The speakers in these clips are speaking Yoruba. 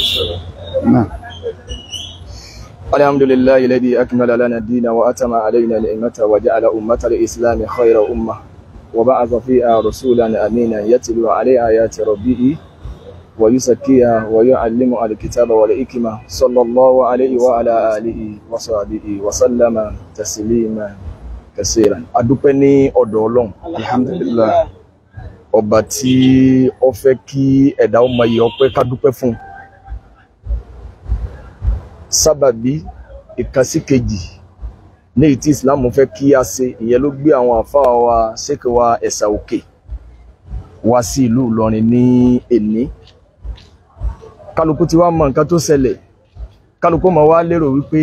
Náà. الحمد لله الذي أكمل لنا الدين وأتم علينا نعمته وجعل أمة الإسلام خير أمة وبعث فيها رسولا أمينا يتلو عليها آيات ربه ويزكيها ويعلمها الكتاب والحكمة صلى الله عليه وعلى آله وصحبه وسلم تسليما كثيرا. A dúpẹ́ ní ọ̀dọ̀ Ọlọ́run. Alhamdulillah. Ọba tí ó fẹ́ kí ẹ̀dá ó mọyì ọpẹ́ ká dúpẹ́ fún un. Sábàbí ìkànsí kejì ní ìtí ìsìláàmù fẹ́ kí a ṣe, ìyẹn ló gbé àwọn àfáà wa ṣéèkì wa Ẹ̀sà Òkè wá sí ìlú Ìlọrin ní èní. Kálukú ti wá mọ nǹkan tó ṣẹlẹ̀, kálukú máa wá lérò wípé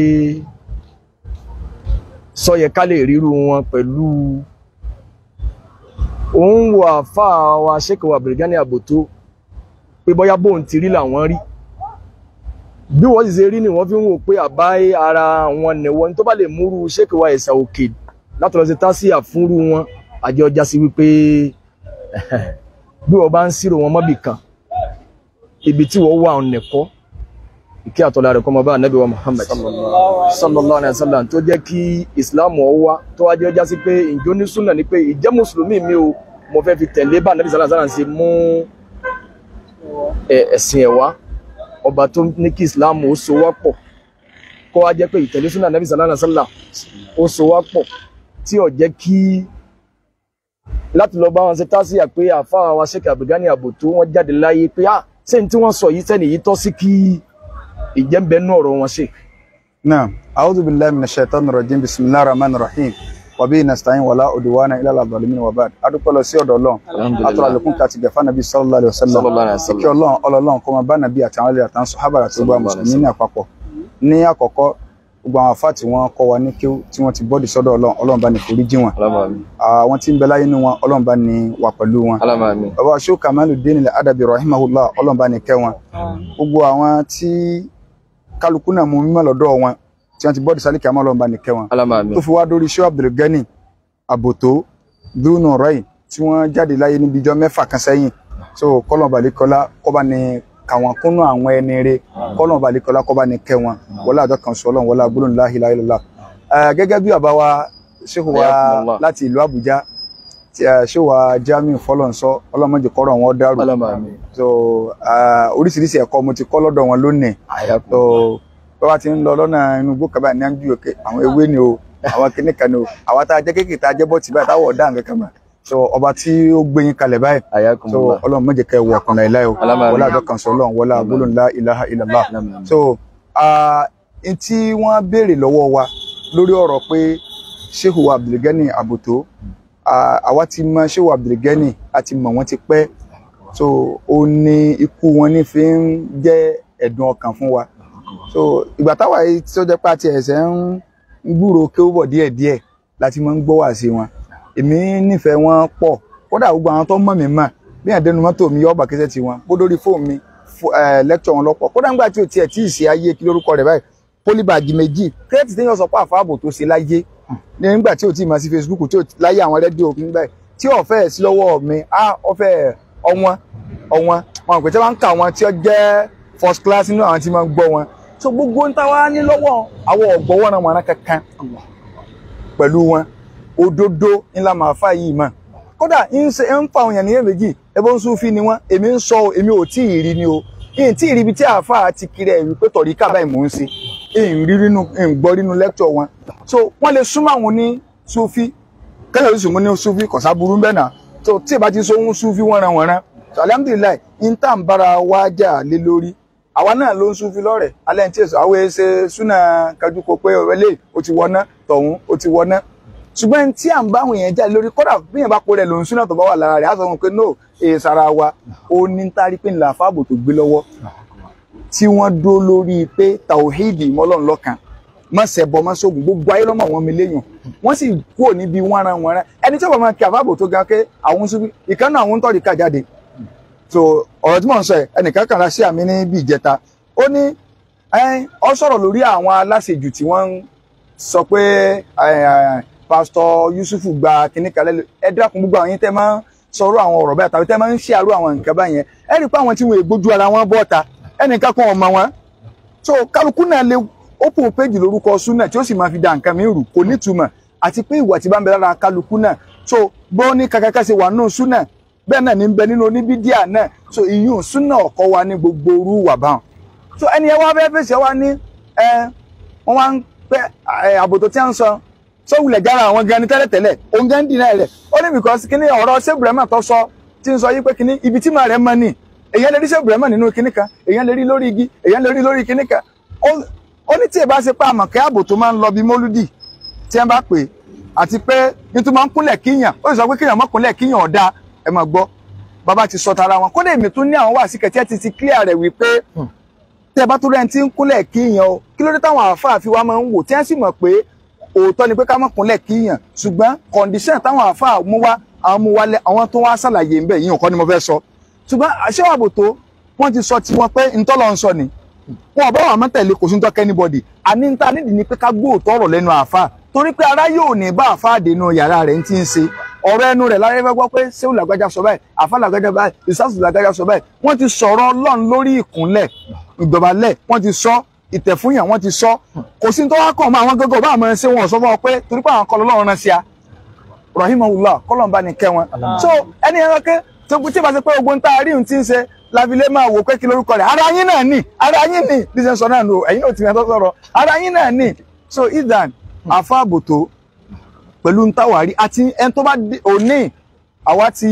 sọyẹ ká lè ríru wọn pẹ̀lú òun wo àfáà wa ṣéèkì wa Abdulgani Àbòtó pé bóyá bóun ti rí làwọn rí, bí wọ́n sì ṣe rí ni wọ́n fi ń wò pé àbá ara wọn nìwọ́n tó bá lè múrú ṣéèkì wa Ẹ̀sà Òkè láti lọ sí tásíà fúnrú wọn, àjọ ọjà sí wípé bí wọ́n bá ń sírò wọn mọ́bì kan ibi tí wọ́n wà ọ̀nẹ̀kọ́. Ìkẹ́ àtọ́lá rẹ̀ kọ́ mọ́ bá ànábì wa Muhammad sallallahu alaihi wasallam tó jẹ́ kí Islam ó wá, tó wá jẹ́ ọjà sí pé ìjọ ní súnà ni pé ìjẹ́ mùsùlùmí mi o, mo fẹ́ fi tẹ̀lé bá ànábì sallallahu alaihi wasallam ṣe mú ẹ̀sìn ẹ̀ wá. Ọba tó ní kí Islam ó so wá pọ̀, kó wá jẹ́ pé ìtẹ̀lé súnà ànábì sallallahu alaihi wasallam ó so wá pọ̀, tí ó jẹ́ kí láti lọ bá wọn ṣe tásíà pé àfáà wa Sheikh Abdulgani Àbòtó wọn jáde láyé pé ah ṣé n tí wọ́n sọ yìí sẹ́ni yìí tọ́ sí kí ìjẹ́nbẹ́nú ọ̀rọ̀ wọn ṣe. Naam, a'udhu billahi minash shaitanir rajim, bismillahir rahmanir rahim, wa bihi nasta'in wala udwana illa ala zalimin wa ba'd. A dúpẹ́ lọ sí ọ̀dọ̀ Ọlọ́run, atọrọ àlékún ká ti gẹ̀fà nàbí sallallahu alaihi wasallam, kí Ọlọ́run ọlọ́run kó máa bá nàbí àtàwọn ilé àtàwọn sọ̀hábà àti gbogbo àwọn mùsùlùmí ní àpapọ̀. Ní àkọ́kọ́, gbogbo àwọn afá tí wọ́n kọ́ wa ní kéwú tí wọ́n ti bọ́dì sọ́dọ̀ Ọlọ́run, Ọlọ́run bá ní forí jì wọ́n. Àwọn tí ń bẹ láyé nínú wọn, Ọlọ́run bá ní wà pẹ̀lú wọn. Bàbá Sheikh Kamaluddin Al-Adabi rahimahullah, Ọlọ́run bá ní kẹ́ wọn. Gbogbo àwọn tí kálukú náà mú mímọ́ lọ́dọ̀ wọn tí wọ́n ti bọ́dì sálíkì àmọ́, Ọlọ́run bá ní kẹ́ wọn. Tó fi wá dórí Sheikh Abdulgani Àbòtó Dúnúrẹ́yìn tí wọ́n jáde láyé níbi ijọ́ mẹ́fà kan sẹ́yìn. So kọ́lọ̀ balẹ̀kọ́lá kọ́ba ní kàwọn kúnnú àwọn ẹni rẹ, kọ́lọ̀ balẹ̀kọ́lá kọ́ba ní kẹ́ wọn, wọlé àjọ kan sọ Ọlọ́run, wọlé agbólóhùn la ilaha illallah. Gẹ́gẹ́ bí bàbá wa Sheikh wa láti ìlú Àbújá, Sheikh wa Jamiu Fọlọ́nsọ, ọlọ́mọdé kọ́rọ̀ wọn dàrú. So oríṣiríṣi ẹ̀kọ́ mo ti kọ́ lọ́dọ̀ wọn lónìí. So bàbá ti ń lọ lọ́nà inú igbó kaba ní àjú òkè, àwọn ewé ni o, àwọn kìnnìkan ni o, àwọn tá a jẹ́ kéèké tá a jẹ́ bọ́ọ̀tì báyìí táwọ̀ ọ̀dà nǹkan kan mọ̀. So ọba tí ó gbé yín kalẹ̀ báyìí, so Ọlọ́run má jẹ́ kẹ́ wọ ọkùnrin láìláì o, wọlé àjọ kan sọ Ọlọ́run, wọlé agbólóhùn la ilaha illallah. So n tí wọ́n béèrè lọ́wọ́ wa lórí ọ̀rọ̀ pé Sheikh wa Abdulgani Àbòtó, àwa ti mọ Sheikh wa Abdulgani, a ti mọ̀ wọ́n ti pẹ́. So ó ní ikú wọn ní fi ń jẹ́ ẹ̀dùn ọkàn fún wa. So ìgbà táwa yìí tí ó jẹ́ pé àti ẹ̀sẹ̀ ń gbúròó kéwú bọ̀ díẹ̀díẹ̀ láti máa ń gbọ́ wá sí wọn. Èmi nífẹ̀ẹ́ wọn pọ̀, kódà gbogbo àwọn tó mọ̀ mí mọ̀ bí àdénú mọ́tò mi yọ̀ọ̀bà kẹsẹ̀ ti wọn, bó dórí fóònù mi lẹ́kítọ̀ wọn lọ́pọ̀. Kódà ńgbà tí ò tiẹ̀ tí ì ṣe ayé kí lórúkọ rẹ̀ báyìí, pólíbàgì méjì kírẹ́tì tí yóò sọ pé àfáàbò tó ṣe láyé nígbà tí ò tí ì máa sí Facebook, tí ò láyé àwọn rédíò nígbà tí ò fẹ́ sí lọ́wọ́ mi, á ọ̀fẹ́ ọ̀wọ́n ọ̀wọ́n wọn kò tí wọ́n ń kà wọn tí ó jẹ́ first class nínú àwọn tí máa ń gbọ́ wọn. So gbogbo ń táwa ní lọ́wọ́ àwọn ọ̀gbọ́wọ́n wọn kankan pẹ̀lú wọn, òdodo ńlá màá fà yìí mọ̀. Kódà ń fa àwọn èèyàn ní èméjì, ẹbọ ń súnfì ni wọn, èmi ń sọ èmi ò tí ì rí ni o, ìyìn tí ì rí ibi tí àáfàá ti kiri ẹ̀ wípé tọ̀rí kábà ìmọ̀ ń ṣe, ìyìn rí nínú ìyìn gbọ́ nínú lẹ́kítọ̀ wọn. So wọ́n lè súnmọ́ àwọn ní súnfì, kẹ́lẹ́ oṣù mú ní súnfì kọ̀sá burú bẹ́ẹ̀ náà. So tí ìbá ti sọ ń súnfì wọ́n ran wọ́n ran. So alhamdulilayi ń tà ń bára wá jà lé lórí, àwa náà ló ń súnfì lọ́rẹ̀ alẹ́ ní tí èso àwọn èsè súnà kájúkọ pé ọ̀rẹ́lẹ̀ ó ti wọná tọ̀hún ó ti wọná. Ṣùgbọ́n tí à ń bá àwọn èèyàn jáde lórí, kódà bí èèyàn bá kó rẹ̀ lòun súnà tó bá wà lára rẹ̀ á sọ wọn pé no èsàrà wa ó ní tárí pé ńlá fáàbò tó gbé lọ́wọ́ tí wọ́n dó lórí pé tàwíìdì mọ́lọ́run lọ́kan, má ṣẹbọ má ṣoògùn, gbogbo ayé lọ́mọ wọn mi léyàn, wọ́n sì kúrò níbi wọ́nran wọ́nran. Ẹni tí ó bá máa kí àfáàbò tó ga pé àwọn súnfí ìkànnì àwọn ń tọ́rí ká jáde. So ọ̀rọ̀ tí mò ń sọ ẹ̀, ẹnìkan kan ra sí àmì ní bí ìjẹta, ó ní ó sọ̀rọ̀ lórí àwọn aláṣejù tí wọ́n ń sọ pé Pastor Yusufu gba kinní kan lẹ́nu. Ẹ dákun gbogbo àwọn yín tẹ́ máa ń sọ̀rọ̀ àwọn ọ̀rọ̀ báyìí tàbí tẹ́ máa ń ṣe àrò àwọn nǹkan báyẹn, ẹ rí i pé àwọn tí wọn ègbójú ara wọn bọ́ta, Ẹnìkan kan ọmọ wọn. So kálukú náà lè open page lórúkọ súnà tí ó sì máa fi da nǹkan mi rù, kò nítumọ̀. Àti pé ìwà tí bá ń bẹ lára kálukú náà, so bó ní kàkàkà ṣe wà nínú súnà bẹ́ẹ̀ náà ní bẹ nínú oníbídíà náà. So ìyún súnà ọ̀kọ́ wa ní gbogbo orú wà báwọn. So ẹni ẹ wá fẹ́ fèsì ẹ wá ní ẹ wọ́n wá ń pẹ́ àbòtò tí a ń sọ sówulẹ̀ jára àwọn gan ni tẹ́lẹ̀tẹ́lẹ̀ òun gan dìnnà rẹ̀. Ó ní because kíní ọ̀rọ̀ ṣé tó sọ tí ń sọ yí pé kíní ibi tí màá rẹ̀ mọ́ ni èyàn lè rí ṣé Ibrahima nínú kíní kan, èyàn lè rí lórí igi, èyàn lè rí lórí kíní kan. Ó ní tí ẹ bá ṣe pé àmọ̀kẹ́ ààbò tó máa ń lọ bí mólúdì tí ẹ bá pè àti pé nítorí máa ń kúnlẹ̀ kíyàn, ó sì sọ pé kíyàn má kúnlẹ̀ kíyàn ọ̀dà. Ẹ máa gbọ́ bàbá ti sọ tara wọn. Kódà èmi tún ní àwọn wàásì kẹtí ẹ ti clear rẹ̀ wípé tẹ́ bá tó rẹ̀ ti ń kúnlẹ̀ kíyàn o, kí ló dé táwọn àáfàá fi wá máa ń wò tí wọ́n sì mọ̀ pé òótọ́ ni pé ká má kúnlẹ̀ kíyàn, ṣùgbọ́n condition táwọn àáfàá mú wá àwọn mú wálẹ̀ àwọn tó wá ṣàlàyé ń bẹ̀ yín ọ̀kọ́ ni mo fẹ́ sọ. Ṣùgbọ́n àṣẹ àbòtó wọ́n ti sọ tiwọn pé ntọ́lọ́ ń sọ ni wọn ọ̀bá wà mọ́tẹ̀lé, kò sí ntọ́kẹ́ anybody. Àní ń ta nídìí ni pé ká gbóòótọ́ ọ̀rọ̀ lẹ́nu àáfàá, torí pé ara yóò ní bá àáfàá dènà yàrá rẹ̀ ń ti ń ṣe ọ̀rọ̀ ẹnu rẹ̀ lára ẹgbẹ́ gbọ́ pé sẹ́wù làgbájá sọ báyìí, àáfàá làgbájá báyìí, ìsásù làgbájá sọ báyìí. Wọ́n ti sọ̀rọ̀ Ọlọ́run lórí ìkúnlẹ̀ ìdọ̀bálẹ̀, wọ́n ti sọ ìtẹ̀fúnyàn, wọ́n ti sọ kò sí tó wá kàn mọ́ àwọn gẹ́gẹ́ bá àwọn ṣé wọn sọ fún ọ pé torí pé àwọn kọ́ lọ́lọ́run rán sí a rahimahullah kọ́lọ́n bá ní kẹ́ wọn. So ẹni ẹran ké tí bá ṣe pé ogun tá a rí ohun tí ń ṣe láfilé máa wò pé kí lórúkọ rẹ̀, ara yín náà ní, ara yín ní bí ṣe ń sọ náà nù, ẹ̀yin ò ti rìn tó sọ̀rọ̀, ara yín náà ní. So idan àfa àbòtó pẹ̀lú ntàwárí àti ẹni tó bá òní àwa ti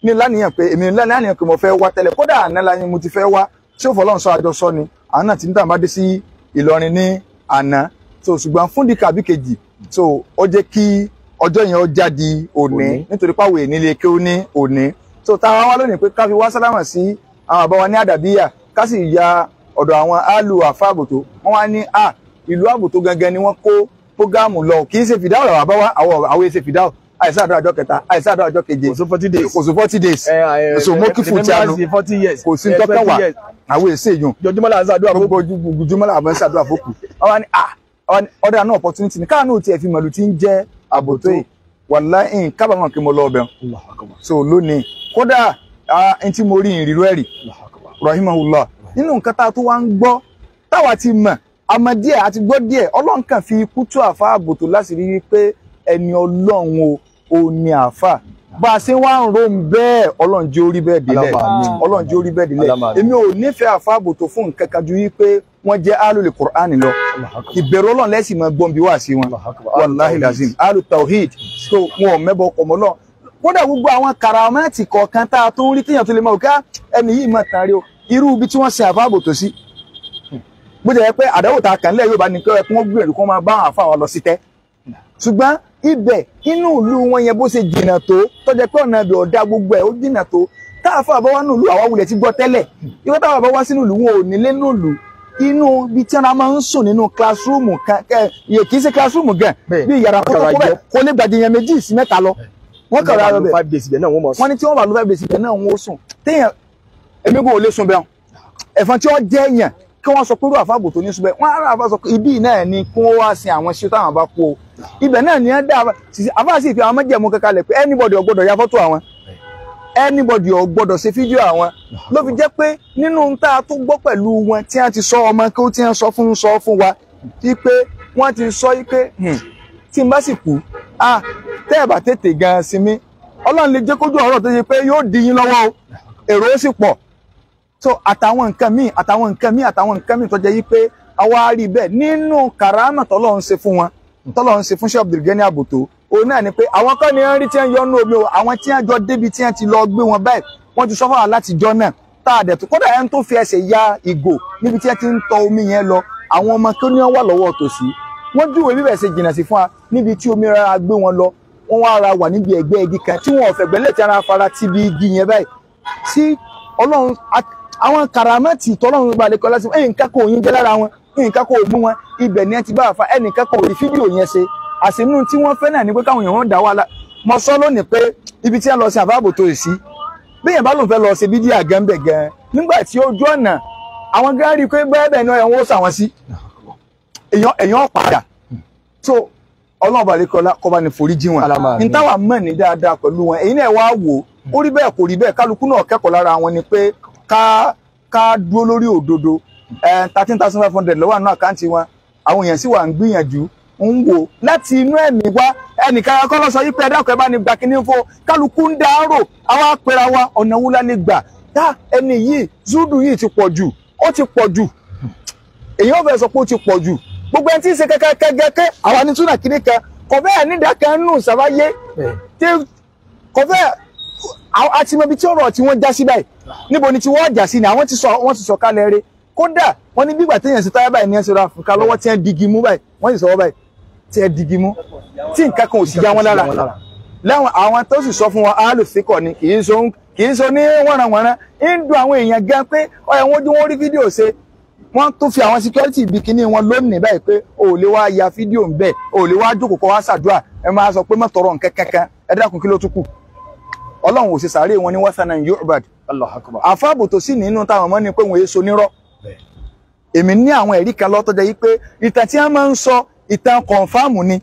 ní lánìyàn pé èmi lánìyàn pé mo fẹ́ wá tẹ́lẹ̀, kódà àná láyé mo ti fẹ́ wá tí ó fọlọ́run sọ àjọsọ ni àwọn náà ti ń tàn bá dé sí Ìlọrin ní àná. So ṣùgbọ́n fún dìkà bí kejì, so ó jẹ́ kí ọjọ́ yẹn ó jáde òní nítorí pàwọ̀ èní lè kí ó ní òní. So táwa wá lónìí pé ká fi wá sálámà sí àwọn àbá wa ní àdàbíyà, ká sì ya ọ̀dọ̀ àwọn áàlù àfa àbòtó. Wọ́n wá ní à ìlú àbòtó gangan ni wọ́n kó prógámù lọ, kì í ṣe fìdáwò làwọn àbá wa, àwọn èsè fìdáwò, àìsàn àdó àjọ kẹta, àìsàn àdó àjọ keje, kò sí 40 days, kò sí 40 days, so mo kí fún ti àánú, kò sí tọ́kàn wà àwọn èsè yùn jọjúmọ́ là ń ṣàdúrà fókù, jọjúmọ́ là ń ṣàdúrà fókù. Àwọn ni à ọ̀dà náà opportunity ni káàánú tiẹ̀ fi mọ̀lú tí ń jẹ́ àbòtó yìí, wàláhì kábàámọ̀ kí mo lọ ọbẹ̀. So lónìí kódà n tí mo rí ìrírú ẹ̀rì rahimahullah nínú nǹkan tá a tó wá ń gbọ́ táwa ti mọ̀ àmọ́ díẹ̀ àti gbọ́ díẹ̀, Ọlọ́run kàn fi ikú tú àfa àbòtó láti rí i pé ẹni Ọlọ́run o ní àfa bá a ṣe wá ń ro bẹ́ẹ̀, Ọlọ́run jẹ́ orí bẹ́ẹ̀ délẹ̀, Ọlọ́run jẹ́ orí bẹ́ẹ̀ délẹ̀. Èmi ò nífẹ̀ẹ́ àfa àbòtó fún nǹkan kan ju wípé wọ́n jẹ́ alul Qur'an lọ, ìbẹ̀rù Ọlọ́run lẹ́sìn máa gbọ́n bí wá sí wọn, wàláhì lazim alu tawhid. So wọn ò mẹ́bọ ọkọ̀ mọ́ lọ. Kódà gbogbo àwọn kàràmẹ́ẹ̀tì kọ̀ọ̀kan tá a tó ń rí téèyàn tó lè máa ká ẹni yìí máa tàn rí o, irú ibi tí wọ́n sin àfa àbòtó sí, bó jẹ́ pé àdáwò tá a kàn lẹ̀ yóò bá ní pé wọ́n gbìyànjú kó máa bá àwọn àfa wa lọ sí tẹ́, ṣùgbọ́n ibẹ̀ inú ìlú wọn yẹn bó ṣe jìnnà tó tó jẹ́ pé ọ̀nà ibẹ̀ ọ̀dà gbogbo ẹ̀ ó jìnnà tó, táàfà àbá wá nùlù àwa wulẹ̀ ti gbọ́ tẹ́lẹ̀, ìwé táwọn àbá wá sínú ìlú wọn ò nílé nùlù, inú ibi tí wọn máa ń sùn nínú classroom kan, kì í ṣe classroom gan bí yàrá kókó bẹ́ẹ̀ kó lè gbàdé yẹn 2 sí 3 lọ, wọ́n kàn rárá bẹ́ẹ̀ wọ́n ní tí wọ́n bá lọ 5 days ibẹ̀ náà wọ́n sùn, téèyàn èmi kò lè sùn bẹ́ẹ̀, ẹ̀fọn tí wọ́n jẹ́ èèyàn kí wọ́n sọ pé irú àfàbò tó ní sùn bẹ́ẹ̀, wọ́n á rà àfà sọ pé ibi náà ni kí wọ́n wá sin àwọn ṣé táwọn bá kú o, ibẹ̀ náà ni ẹ dá àfà sì fi àwọn májẹ̀mú kankan pé anybody ò gbọ́dọ̀ ya fọ́tò àwọn, anybody ò gbọ́dọ̀ ṣe fídíò àwọn, ló fi jẹ́ pé nínú tá a tó gbọ́ pẹ̀lú wọn tí wọ́n ti sọ ọmọ kí ó ti ń sọ fún wa pé wọ́n ti sọ pé tí n bá sì kú tẹ́ ẹ̀ bá tètè gan sinmi, Ọlọ́run lè jẹ́ kójú ọ̀rọ̀ tó ṣe pé yóò di yín lọ́wọ́ o, èrò ó sì pọ̀. So àtàwọn nǹkan míì àtàwọn nǹkan míì àtàwọn nǹkan míì tó jẹ́ yí pé àwa rí bẹ́ẹ̀ nínú kàrámà tọ́lọ́run ṣe fún wọn, tọ́lọ́run ṣe fún Sheikh Abdulgani Àbòtó, òun náà ni pé àwọn kan ní rí tí wọ́n yọ nú omi o, àwọn tí wọ́n jọ débi tí wọ́n ti lọ gbé wọn báyìí, wọ́n ti sọ fún wa láti jọ náà tá a dẹ̀ tó kódà ẹni tó fi ẹsẹ̀ ya ìgò níbi tí wọ́n ti ń tọ omi yẹn lọ, àwọn ọmọ tó ní wọ́n wà lọ́wọ́ tòsí, wọ́n júwèé bíbẹ̀ ṣe jìnnà sí fún wa níbi tí omi rárá gbé wọn lọ, wọ́n wá ra wà níbi ẹ̀gbẹ́ igi kan tí wọn ò fẹ̀gbẹ́lẹ̀ tí ara fara ti bí igi yẹn báyìí sí Ọlọ́run. Àwọn kàràmẹ́tì tọ́lọ́run gba lẹ́kọ̀ọ́ lásìkò ẹnìkan kò yín jẹ́ lára wọn, ẹnìkan kò mú wọn, ibẹ̀ ni ẹ ti bá àfa, ẹnìkan kò rí fídíò yẹn ṣe. Àṣìnú tí wọ́n fẹ́ náà ni pé káwọn èèyàn wọn dá wàhálà. Mo sọ lónìí pé ibi tí wọ́n lọ sí àfáàbò tó sí, bí èèyàn bá lòun fẹ́ lọ ṣe bídíà gan bẹ̀ gan, nígbà tí ojú ọ̀nà àwọn gan rí i pé bẹ́ẹ̀ bẹ́ẹ̀ ni wọ́n sà wọ́n sí, èèyàn padà. So Ọlọ́run bá lẹ́kọ̀ọ́ kọ́ bá ní foríjì wọn, ní táwa mọ̀ ní dáadáa pẹ̀lú wọn, èyí náà wá wò ó rí bẹ́ẹ̀ kò rí bẹ́ẹ̀, kálukú náà kẹ́kọ̀ọ́ lára wọn ni pé ká ká dúró lórí òdodo. 13,500 ló wà nínú àkáǹtì wọn, àwọn èèyàn sì wà ń gbìyànjú ń wò láti inú ẹ̀mí wá. Ẹnìkan kọ́ ló sọ yí pé ẹ dákun ẹ bá ní gba kíní fún kálukú ń dárò àwa apẹ̀rẹ̀ wa ọ̀nà wo la lè gbà tá ẹni yìí zúdù yìí ti pọ̀ jù, ó ti pọ̀ jù, èyí ò fẹ́ sọ pé ó ti pọ̀ jù. Gbogbo ẹni tí ń ṣe kẹ́kẹ́kẹ́kẹ́ àwa ní túnà kíní kan kò fẹ́ nídàá nù sàbáyé tí kò fẹ́ àti mọbi tí ọ̀rọ̀ tí wọ́n já sí báyìí, níbo ni tí wọ́n já sí ni àwọn ti sọ, wọ́n ti sọ kálẹ̀ rẹ̀. Kódà wọ́n ní bígbà téèyàn ṣe táyà báyìí ní ẹsẹ̀ Áfíríkà lọ́wọ́ tí wọ́n digi mú báyìí, wọ́n sì sọ wọ́n báyìí tí wọ́n digi mú tí nǹkan kan ò sì já wọn lára. Láwọn àwọn tó sì sọ fún wọn alùsíkọ̀ ni kì í sọ ní wọ̀nranwọ̀nran ń dùn àwọn èèyàn gan pé ọ̀yà wọn ojú wọn rí fídíò ṣe. Wọ́n tún fi àwọn security ibi kíní wọn lónìí báyìí pé o ò lè wá ya fídíò ń bẹ̀, o ò lè wá jókòó kó wá ṣàdúrà, ẹ máa sọ pé má tọrọ nǹkan kankan, ẹ dákun kí ló tún kù. Ọlọ́run ò sì sàárè wọn ní wásánà yu'bad. Àfáàbò tó sì nínú táwọn ọmọ ní pé wọn èso nírọ́. Èmi ní àwọn ẹ̀rí kan lọ́tọ́jẹ́ yìí pé ìtàn tí wọ́n máa ń sọ ìtàn kọ̀ǹfàmù ni.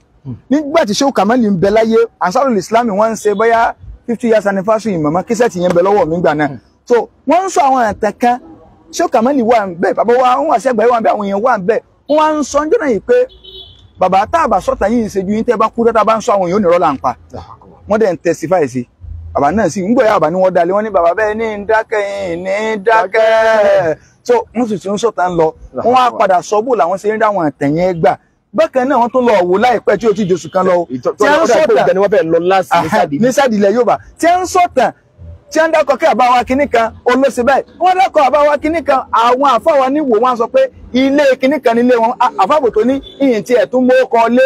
Nígbà tí Shehu Kamali ń bẹ láyé, Ansarul Islam wọ́n ń ṣe bóyá 50 years anniversary ìmọ̀mọ́ kíṣẹ́ẹ̀tì yẹn ń bẹ lọ́wọ́ mi gbà náà. So wọ́n ń sọ àwọn ìtàn kan, Shehu Kamali wà ń bẹ, bàbá wa ń wà sí àgbáyé wà ń bẹ, àwọn èèyàn wà ń bẹ. Wọ́n á ń sọ ń jọ́nà yìí pé bàbá tá a bá sọ̀tàn yìí ń ṣe ju yín tẹ́ bá kú tẹ́ bá ń sọ àwọn èèyàn onírọ́ là ń pa. Wọ́n dẹ̀ ń testify sí. Bàbá náà sì ń gbọ́ yà bàbá ni wọ́n dalẹ̀, wọ́n ní bàbá bẹ́ẹ̀ ní ń dákẹ́ yìí ní dákẹ́. So wọ́n sì tún sọ̀tàn lọ, wọ́n á padà sọ bó làwọn ṣe ń dá àwọn àtẹ̀yìn gbà. Bákan náà wọ́n tún lọ wò láìpẹ́ tí ó ti jòsù kan lọ. Tí a ń sọ̀tàn ní sáàdì ilẹ̀ Yorùbá, tí a ń sọ̀tàn tí a ń dákọ̀ kí àbáwá kinní kan olóṣè báyìí, wọ́n dákọ̀ àbáwá kinní kan, àwọn àfáwa ní wò wọ́n sọ pé ilé kinní kan nílé wọn, àfáàbò tó ní ìyìn tí ẹ̀ tún mọ́ kọ́ lé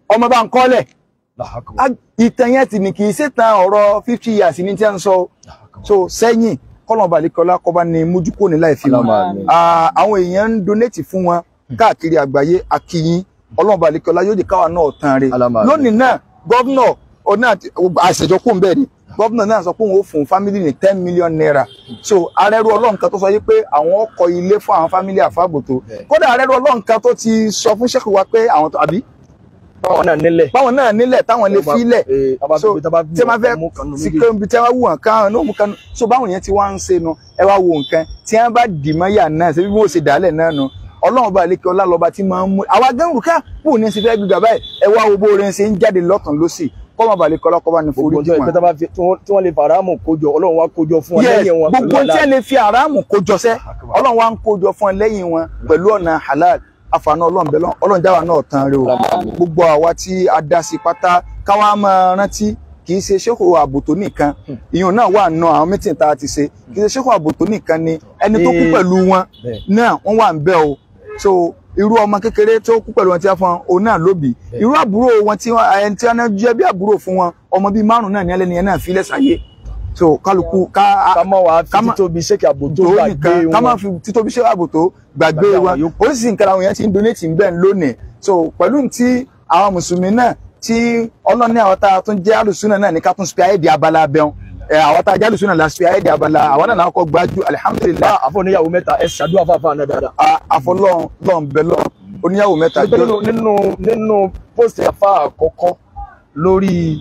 ọmọ bá ń kọ́lẹ̀. Ìtàn yẹn ti ní kì í ṣètàn ọ̀rọ̀ 50 years ní tí a ń sọ. So sẹ́yìn kọ́lọ̀ balẹ̀kọ́lá kọ́ba ni mójúkó ní láì fi wọn. Àwọn èèyàn ń donate fún wọn káàkiri àgbáyé, akíyín Ọlọ́run balẹ̀kọ́lá yóò jẹ́ káwa náà tán re. Lónìí náà gọ́vnọ̀ àṣẹjọkùn bẹ́ẹ̀ ni gọ́vnọ̀ náà sọ pé òun ó fún fámìlì ní 10 million naira. So arẹ́rú Ọlọ́run kan tó sọ yí pé àwọn kọ́ ilé fún àwọn fámìlì àfàbòtò. Kódà arẹ́rú Ọlọ́run kan tó ti sọ fún ṣẹ́kù wa pé àwọn àbí báwọn náà nílẹ̀ táwọn lè fi lẹ̀. So tí wọ́n fẹ́ sí pé tí wọ́n wù wọ́n káwọn náà mú kánú. So báwọn yẹn ti wá ń ṣe nu, ẹ wá wo nǹkan tí wọ́n bá dì mọ́yà náà ṣe bí wọ́n ṣe dàálẹ̀ náà nu. Ọlọ́run bá lékè ọlá lọ́ba tí máa ń mú àwa gẹ́rù ká bù ní ṣe fẹ́ gbígbà báyìí, ẹ wá wo bó orin ṣe ń jáde lọ́tàn lọ́sì. Kọ́mọ bá lékè ọlá kọ́ba ní forí jù wọn. Tí wọ́n lè fi àràmù kójọ, Ọlọ́run wá kójọ fún wọn lẹ́yìn wọn. Gbogbo tí wọ́n lè fi àràmù kójọ sẹ́, Ọlọ́run wá ń kójọ fún wọn lẹ́yìn wọn pẹ̀lú ọ̀nà halal. Àfààní Ọlọ́run bẹ́ẹ̀ Ọlọ́run jáwa náà tán rẹ o. Gbogbo àwa tí a dá sí pátá káwa máa rántí kì í ṣe Shehu Àbòtó nìkan, ìyọ̀n náà wà nù àwọn mítìn tá a ti ṣe, kì í ṣe Shehu Àbòtó nìkan ni ẹni tó kú pẹ̀lú wọn náà wọ́n wà ń bẹ̀ o. So irú ọmọ kékeré tó kú pẹ̀lú wọn tí a fún òun náà lóbi, irú àbúrò wọn tí ẹni tí wọ́n jẹ́ bí àbúrò fún wọn ọmọ bíi 5 náà ní ẹlẹ́ni yẹn náà fi lẹ́sàáyé. So kálukú ká má wàá fi títóbi Shehu Àbòtó gbàgbé wọn, ká má fi títóbi Shehu Àbòtó gbàgbé wọn. Oríṣiríṣi nǹkan àwọn èèyàn ti ń donate ń bẹ́ẹ̀ lónìí. So pẹ̀lú tí àwọn mùsùlùmí náà tí ọlọ́ni àwọn tá a tún jẹ́ alùsùnà náà ní ká tún sọ ayé di abala abẹ́wọn. Àwọn tá a jẹ́ alùsùnà la sọ ayé di abala àwọn náà kọ́ gbájú alihamudulilayi. Àfọ oníyàwó mẹ́ta ẹ ṣàdúrà fáfáà náà dáadáa. Àfọ lọ́n bẹ lọ́n oníyàwó mẹ́ta. Nínú pósìtì àfa àkọ́kọ́ lórí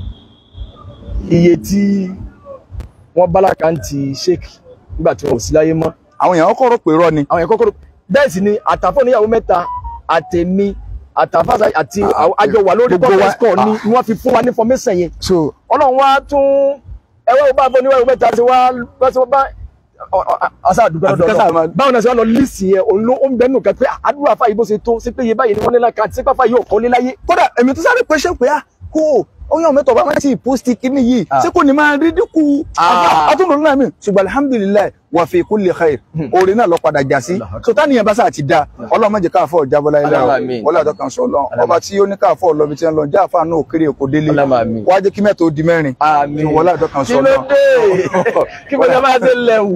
iye tí wọ́n bá lákàntì Sheikh nígbà tí wọn ò sí láyé mọ́. Àwọn èèyàn kọ́kọ́ rò pé irọ́ ni. Àwọn èèyàn kọ́kọ́ rò bẹ́ẹ̀ sì ni àtàfọ́ oníyàwó mẹ́ta àtẹ̀mí àtàfàṣà àti àjọ wà lórí conference call ni wọ́n fi fún wa ní information yẹn. So Ọlọ́run wá tún ẹwẹ́ bá fọ́ oníyàwó mẹ́ta ṣe wá bá àṣà àdúgbò lọ́dọ̀ báwọn náà ṣe wá lọ lísì yẹn òun ló ń bẹ́ẹ̀ nù kan pé àdúrà fáyìí bó ṣe tó ṣe pé iye báyìí ni wọ́n ní lákàntì ṣé pàfà yóò kọ́lé láyé. Kódà èmi tó sáré pé ṣé pé á kó oyún mẹ́tọ̀ bá máa ti post kíní yìí ṣé kò ní máa rí dínkù àtúndò náà mi ṣùgbọ́n alhamdulilayi wà fi kulli khair oore náà lọ padà já sí. So táníyàn bá sáà ti da Ọlọ́run má jẹ́ káàfọ́ jábọ́ láyé lára wọlé àjọ kan sọ Ọlọ́run ọba tí ó ní káàfọ́ lọ bí tí ń lọ já àfáà náà kéré èkó délé wá jẹ́ kí mẹ́ta ó di mẹ́rin wọlé àjọ kan sọ Ọlọ́run kí gbọ́dọ̀ máa ṣe lẹ́wù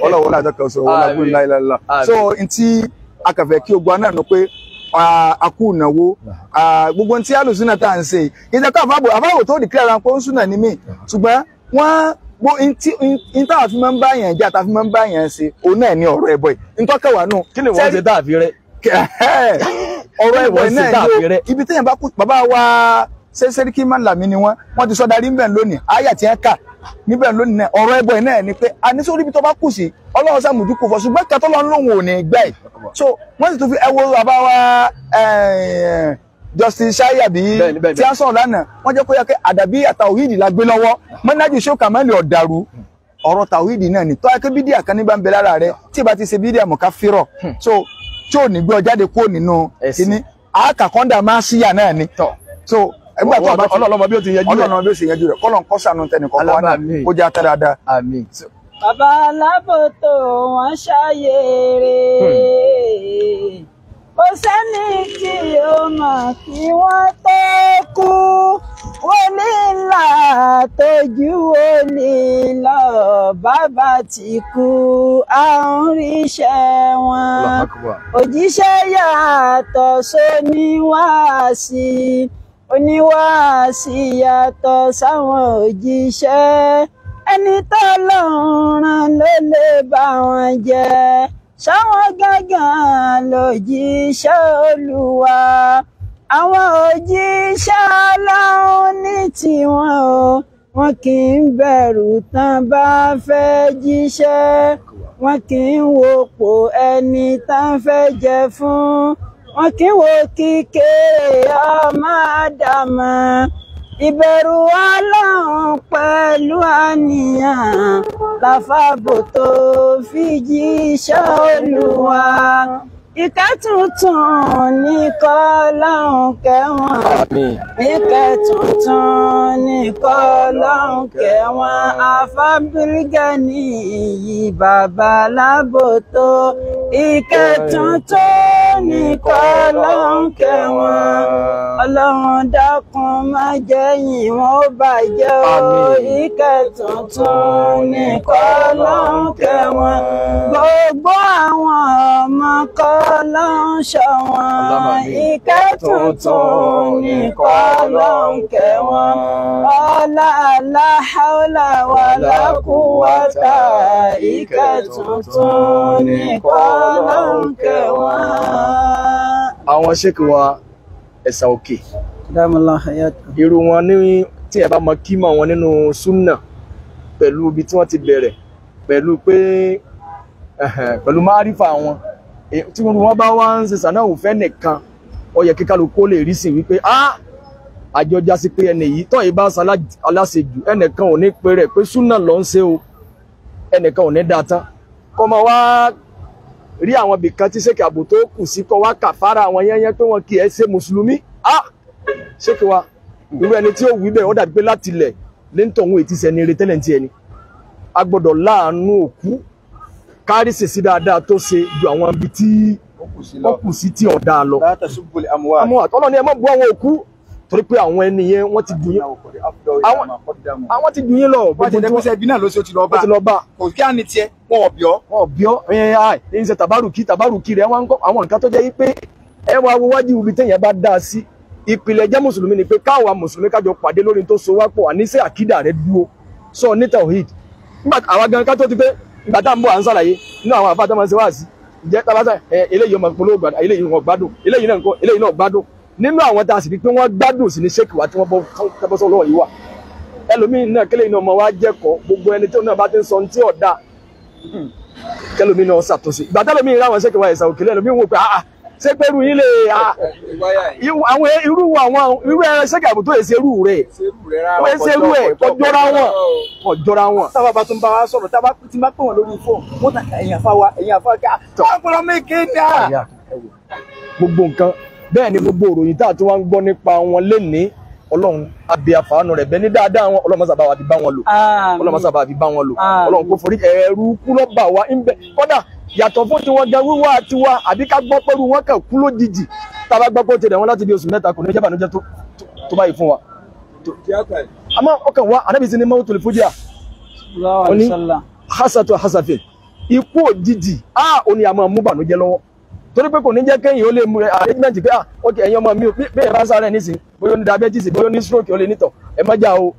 Ọlọ́run wọlé àjọ kan sọ Ọlọ́run láìláìlá. So ntí akàfẹ́ kí ogun anáà nù pé akú ìnáwó gbogbo tí alùsùnà tá à ń ṣe ìjẹ́ ká àfáàbò tó dìklẹ́ ara pé ó ń súnà ní mí, ṣùgbọ́n wọ́n gbó in táwa fi máa ń bá yẹn jẹ́ àtàfi máa ń bá yẹn ṣe òun náà ní ọ̀rọ̀ ẹ̀bọ̀ yìí ntọ́kẹ̀wá nù. Kí ni wọ́n ṣe tá a fi rẹ́? Ọ̀rọ̀ ẹ̀bọ̀ náà ni ibi téèyàn bá kú bàbá wa Ṣé Sẹ́ríkì Málàmí ni wọ́n wọ́n ti sọ darí ńbẹ̀ lónìí àyà tí wọ́n kà níbẹ̀ lónìí náà ọ̀rọ̀ ẹbọ ẹ̀ náà ni pé a ní sórí ibi tó bá kù sí Ọlọ́run sàmójúkú fọ ṣùgbọ́n kẹtọ́ lọ́n lòun ò ní gbẹ́ ẹ̀. So wọ́n sì tún fi ẹ wo bàbá wa Justice Shaya bí tí a sọ̀rọ̀ lánàá wọ́n jẹ́ kó yẹ pé àdàbí àtàwíìdì la gbé lọ́wọ́ mọ́nájú ṣé kàmẹ́lì ọ̀dàrú ọ̀rọ̀ tàwíìdì náà ni tọ́ ẹ pé bídíà kan ní bá ń bẹ lára rẹ tí ìbá ti ṣe bídíà mọ̀ká fírọ̀ so tí ò ní gbé ọ jáde kúrò nínú kíní àkàkọ́ndà máa ṣíyà náà ni so ẹgbẹ́ tó bá ti ọlọ́mọ bí ó ti yanjú rẹ̀ ọlọ́mọ bí ó ti yanjú rẹ̀ kọ́lọ̀ ń kọ́ sànù tẹnì kọ̀ọ̀kan wa náà kó jẹ́ ata dáadáa. Bàbá alábòtò wọn ṣàyèrè kò sẹ́ni tí ó mọ̀ kí wọ́n tó kú wọlé ńlá tójú wọlé lọ bàbá ti kú à ń ríṣẹ́ wọn òjíṣẹ́ yàtọ̀ sóníwàásí oníwàásí yàtọ̀ sáwọn òjíṣẹ́ ẹni tọ́lọ́run rán ló lè bá wọn jẹ́ sáwọn gángan lòjíṣẹ́ Olúwa àwọn òjíṣẹ́ Ọlọ́run ní tiwọn o wọn kì í bẹ̀rù tán bá fẹ́ jíṣẹ́ wọn kì í wòpò ẹni tán fẹ́ jẹ fún wọn kì í wo kíkéré ọmọ Ádámà ìbẹ̀rù Ọlọ́run pẹ̀lú àníyàn láfàbò tó fi jíṣẹ́ Olúwa ìkẹ́ tuntun ní kọ́lọ́hún kẹ́wọ̀n ìkẹ́ tuntun ní kọ́lọ́hún kẹ́wọ̀n àfábílgẹ́ni yìí bàbá lábòtó ìkẹ́ tuntun ní kọ́lọ́hún kẹ́wọ̀n Ọlọ́run dákun má jẹ́yìn wọn ó bàjẹ́ o ìkẹ́ tuntun ní kọ́lọ́hún kẹ́wọ̀n gbogbo àwọn ọmọ kọ́ Ọlọ́run ṣọ́ wọn ìkẹ́ tuntun ní kọ́lọ́hún kẹ́ wọn ọlá aláhàólà wàlá kúwàtà ìkẹ́ tuntun ní kọ́lọ́hún kẹ́ wọn. Àwọn ṣéèkì wa ẹ̀sà òkè irú wọn ní tí ẹ bá mọ kí mọ wọn nínú súnà pẹ̀lú ibi tí wọ́n ti bẹ̀rẹ̀ pẹ̀lú pé pẹ̀lú márífà wọn tí wọ́n bá wá ń ṣe sànáà òfẹ́ nìkan ó yẹ kí kálukú lè rí sí wípé á àjọ jásí pé ẹni yìí tọ́ ìbá aláṣejù ẹnìkan ò ní pe rẹ̀ pé súnà ló ń ṣe o ẹnìkan ò ní dáa tán kọ́ máa wá rí àwọn ibìkan tí ṣèkì àbò tó kù sí kọ́ wá kàfàrà àwọn yẹ́nyẹ́ pé wọn kì í ṣe mùsùlùmí á ṣèkì wa irú ẹni tí ó wí bẹ́ẹ̀ ó dàbí pé láti ilẹ̀ lẹ́ńtọ̀ òun ètí sẹ́ni eré tẹ́lẹ̀ ti ẹni a gbọ́dọ̀ láàánú òkú kárí sèṣì dáadáa tó ṣe ju àwọn ibi tí ó kù sí tí ọ̀dà lọ. Ọlọ́run ni ẹ má bu àwọn òkú torí pé àwọn ẹni yẹn wọ́n ti dùn yín àwọn ti dùn yín lọ. Wọ́n ti dẹ́kun sẹ́bi náà ló ṣe ó ti lọ bá kò kí á ní tiẹ̀ wọn ò bíọ́. Wọn ò bíọ́ ẹ ẹ ń ṣe tàbárùkì tàbárùkì rẹ̀ wọ́n ń kọ́ àwọn nǹkan tó jẹ́ pé ẹ wá wo wájú ibi téèyàn bá dá sí. Ìpìlẹ̀ jẹ́ mùsùlùmí ni pé káwa mùsùlùmí kájọ pàdé lórí tó so wá pọ̀ àníṣe àkídà rẹ̀ dúró sọ ní tawhid. Nígbà àwa gan ká tó ti pé ìgbà tá à ń bọ̀ à ń ṣàlàyé nínú àwọn àfáà tó máa ń ṣe wá sí jẹ́ tabasa eléyìí ọmọ polówó gbádùn eléyìí wọn gbádùn eléyìí náà nǹkan eléyìí náà gbádùn nínú àwọn tá a sì rí pé wọ́n gbádùn sí ní ṣéèkì wa tí wọ́n bọ́ sọ́wọ́ yìí wà ẹlòmíín náà kẹlẹ́yìn náà ọmọ wa jẹ́kọ̀ọ́ gbogbo ẹni tó náà bá ti ń sọ ní tí ọ̀dà kẹlòmíín náà ṣàtúnṣe ìgbà tẹlòmíín ráwọn ṣéèkì wa ẹ̀sà òkèlè ẹlòmíín wò pé ah ṣé pẹ́rù yín lè àwọn irú àwọn irú ẹ ṣéèkì àbò tó yẹ ṣerú rẹ̀ wọ́n ṣerú ẹ̀ kọjọ́ra wọn kọjọ́ra wọn. Tábà bá tún bá wa sọ̀rọ̀ tábà tí bá pè wọ́n lórí fóònù wọ́n ta ẹ̀yìn àfa wa ẹ̀yìn àfa ká ọ̀pọ̀lọpọ̀ méke ní à. Gbogbo nǹkan bẹ́ẹ̀ ni gbogbo òròyìn tá a tún wá ń gbọ́ nípa wọn lénìí Ọlọ́run abẹ́ àfàánú rẹ̀ bẹ́ẹ̀ ní dáadáa wọn Ọlọ́run má sábà fi bá wọn lò Ọlọ́run má sábà fi bá wọn lò Ọlọ́run kò forí ẹ̀rú kú lọ́ba wa ń bẹ kódà yàtọ̀ fún tiwọn gan wíwá tiwa àbí ká gbọ́ pẹ́rú wọn kàn kú lójijì tá a bá gbọ́ pé ó ti rẹ̀ wọ́n láti bí oṣù mẹ́ta kò ní jẹ́ bànújẹ́ tó báyìí fún wa. Àmọ́ ọkàn wa Ànábì sí ní mọ́tò lè fújìá ó ní hasatu hasafin ikú òjijì á ó ní a máa mú bànújẹ́ lọ́wọ́ torí pé kò ní jẹ́ kéyìn ó lè mú arrangement pé ah ok ẹ̀yin ọmọ mi ò bẹ́ẹ̀ bá sáré nísìn bóyá ó ní diabetes bóyá ó ní stroke ó lè nítọ̀ ẹ má jà o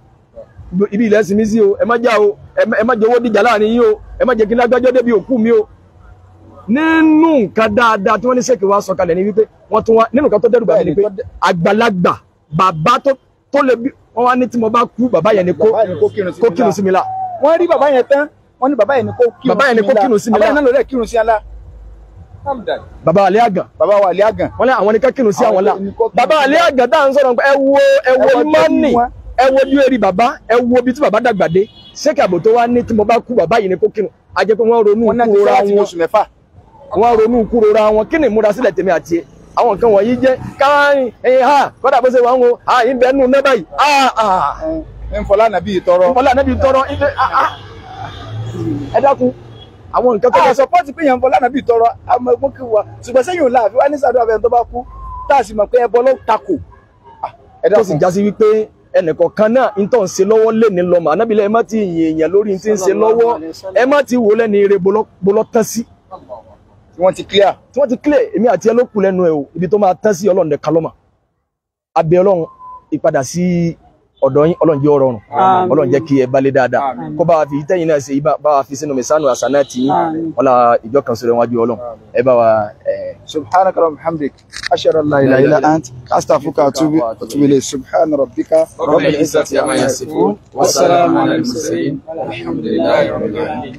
ibi ilẹ̀ sinmi sí o ẹ má jà o ẹ má jẹ́ owó dìjà láàrin yín o ẹ má jẹ́ kí lágbájọ́ débi òkú mi o. Nínú nǹkan dáadáa tí wọ́n ní sèkì wa sọ kalẹ̀ ni wípé wọ́n tún wá nínú nǹkan tó dẹ́rù bà mí ni pé àgbàlagbà bàbá tó tó lè bí wọ́n wá ní tí mo bá kú bàbá yẹn ni kó kírun sí mi la. Wọ́n rí bàbá yẹn tán, wọ́n ní bàbá yẹn ni kó kírun sí mi la. Bàbá yẹn náà ló rẹ̀ kírun sí ala. Bàbá alẹ́ àgàn. Bàbá wa alẹ́ àgàn. Wọ́n ní àwọn ní ká kírun sí àwọn la. Bàbá alẹ́ àgàn tá à ń sọ̀rọ̀ ẹ wo ìmánì, ẹ wo bí eri bàbá, ẹ wo bí tí bàbá dàgbà dé. Ṣé kàbò tó wá ní tí mo bá kú bàbá yìí ni kó kírun? A jẹ́ pé wọ́n ronú kúrora wọn. Wọ́n ronú kúrora wọn. Kí ni ìmúra sílẹ̀ tèmi àti ẹ? Àwọn nǹkan wọ̀nyí jẹ́ káàrin ẹ̀yìn ha kọ́dà bó ṣe wà ń wo àyìn bẹ́ẹ̀ nù náà báyìí. Nfọlá nàbí tọrọ. Nfọlá nàbí tọrọ. Ẹ dákun àwọn nǹkan tó bá sọpọ́tì pé yẹn nfọlá nàbí tọrọ àmọ́ ẹgbọ́n kí wa ṣùgbọ́n sẹ́yìn ò láàfin wá ní sàdúrà fẹ́ tó bá kú tá a sì mọ̀ pé ẹbọ ló takò. Tó sì já sí wípé ẹnìkọ̀ọ̀kan náà ń tọ́ ń ṣe lọ́wọ́ lé ní lọ́mọ anábìlẹ̀ ẹ má ti yìn èèyàn lórí ti ń ṣe lọ́wọ́ ẹ má ti wò lẹ́ni eré bolọ́ tán sí. Tí wọ́n ti clear. Tí wọ́n ti clear èmi àti ẹ ló kù lẹ́nu ẹ o ibi tó máa tán sí Ọlọ́run nìkan ló mọ̀. Abẹ́ Ọlọ́run ìpadà sí ọ̀dọ̀ yín Ọlọ́run jẹ́ ó rọrùn Ọlọ́run jẹ́ kí ẹ bá lé dáadáa kó bá wa fi tẹ́yìn náà ṣe bá wa fi sínú mẹ́sánù àṣà tì yín ọlá ìjọ kan sọ̀rọ̀ wájú Ọlọ́run ẹ bá wa. Subhanaka wa bihamdik ashhadu an la ilaha illa ant astaghfiruka wa atubu ilayk. Subhana rabbika rabbil izzati amma yasifun wa salamun alal mursalin walhamdulillahi rabbil alamin.